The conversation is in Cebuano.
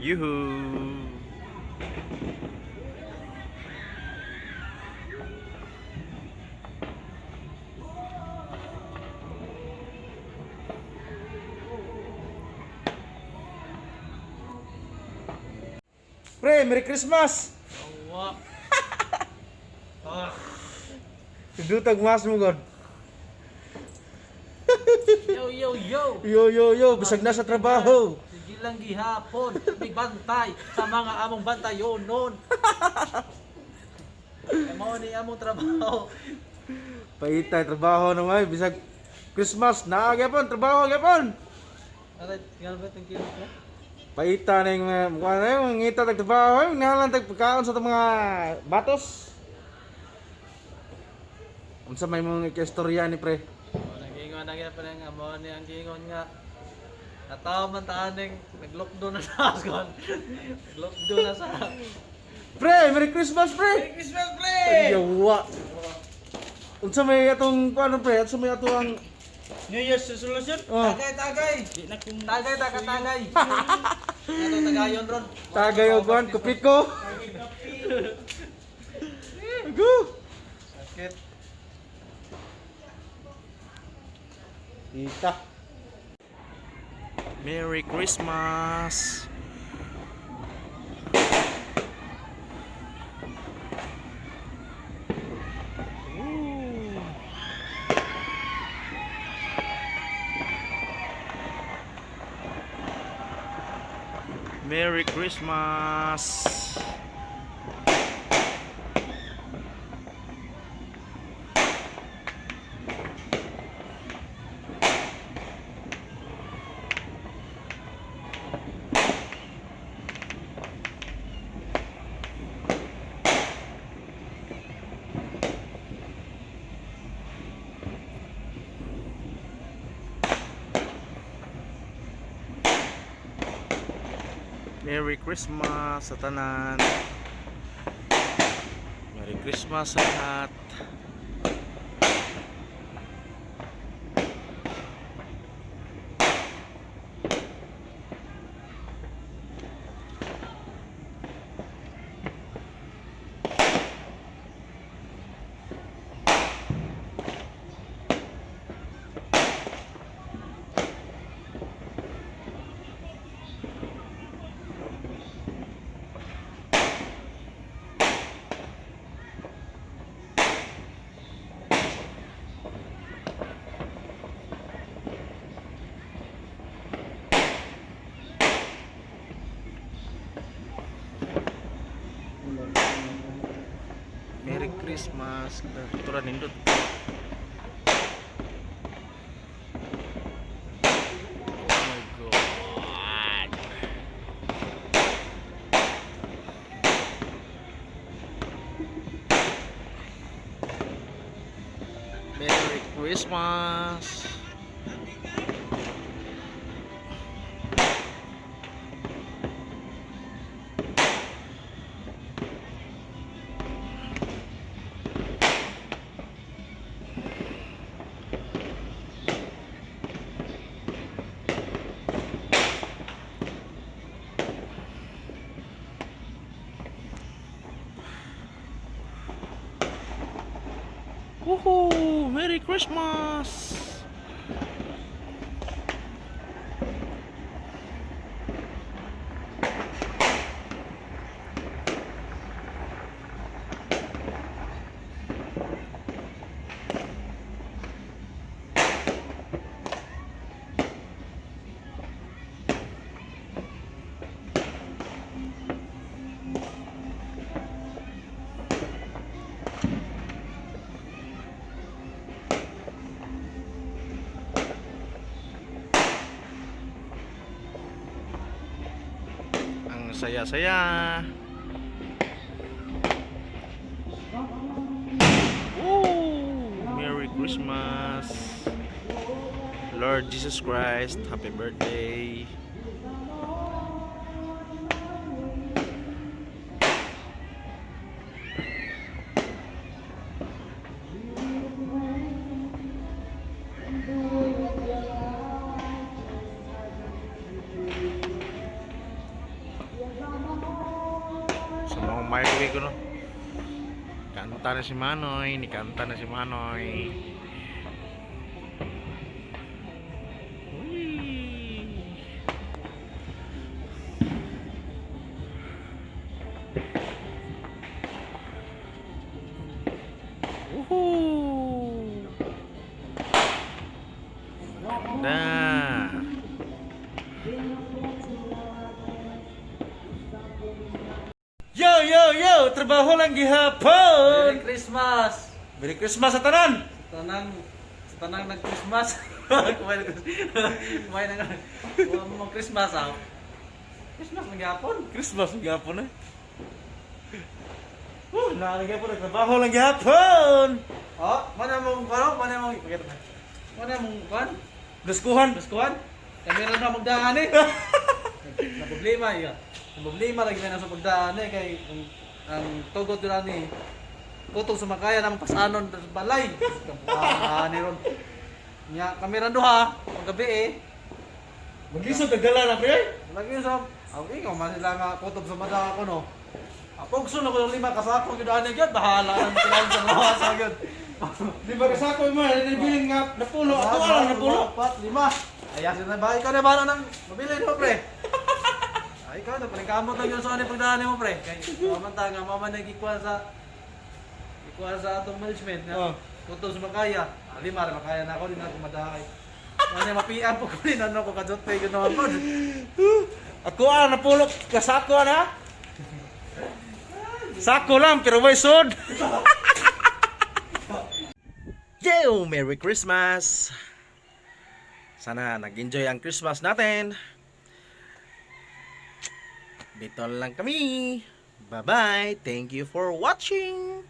Yuhu! Pre, Merry Christmas! Awa. Ah. Dutag mas mo god. Yo, yo, yo. Yo yo yo, bisag na sa trabaho. Sige lang gihapon, may bantay sa mga among bantayonon. Kay mao ni among trabaho. Paitay trabaho na may bisag Christmas na gyapon trabaho gyapon. Aray, ngal ba thank you. Paita na yung mga mukha na yung ngita tag trabaho, yung nalang tag pagkaon sa itong mga batos. Unsa may mong ikistorya ni pre? Oh, nagingon na gyud pa nga mao ni ang gingon nga. Nataw man ta aning nag-lockdown na sa kon. Nag-lockdown na sa. Pre, Merry Christmas, pre! Merry Christmas, pre! Yawa. Unsa may atong kuano, pre? Unsa may ato ang New Year's resolution? Oh, Tagay, tagay. Di na kung Tagay, tagay, tagay. Ato tagayon ron. Tagay og kuan kupiko. Go. Sakit. Ita. Merry Christmas! Woo! Merry Christmas! Merry Christmas sa tanan. Merry Christmas sa lahat. Merry Christmas. Tura nindot. Oh my God. Merry Christmas. Woohoo! Merry Christmas! Ang saya-saya. Woo! Merry Christmas. Lord Jesus Christ, happy birthday. Akong My Way ko, no. Kanta na si Manoy, nikanta na si Manoy. Uy. Woohoo! Ganda. Yo, yo, yo! Trabaho lang gihapon! Merry Christmas! Merry Christmas sa tanan! Sa tanang nag-Christmas. Kumain kumain na mo Christmas ah. Christmas lang gyapon. Christmas lang gihapon eh. Naa lang gihapon, trabaho lang gihapon! Oh, mana mong kano, mana mong mana mong kan? Duskuhan! Baskuhan? Kami ra na magdaan eh. Na problema iya. Na problema lagi na sa pagdaan eh kay ang tugot dira ni kutog sa makaya namang pasanon sa balay. Kampuan ni ron. Nya kami ra duha pag gabi eh. Maglisod nagdala na pre! Lagi sa ang ingaw man sila nga kutob sa mata ako no. Apogso na ko ng lima kasako gyud ani gyud bahala na sila sa lawas gyud. Di ba kasako mo, nabilin nga napulo, ato lang napulo! Apat, lima. Ay, asin na ba? Ikaw na ba nang mabili mo, pre? Ay, ikaw na, palingkamot lang yun sa ano yung pagdaan mo, pre. Kay, mamanta nga, mama na ikuha sa atong management. Nga, Oh. kutob sa makaya. Ah, lima, ra, makaya na ako, di na ako madahay. Ano, mapian po ko rin, ano ko, kadyote, gano'n po. Ako ang napulo, kasako na! Sako lang, pero may sod! Yo! Merry Christmas! Sana nag-enjoy ang Christmas natin. Dito lang kami. Bye-bye. Thank you for watching.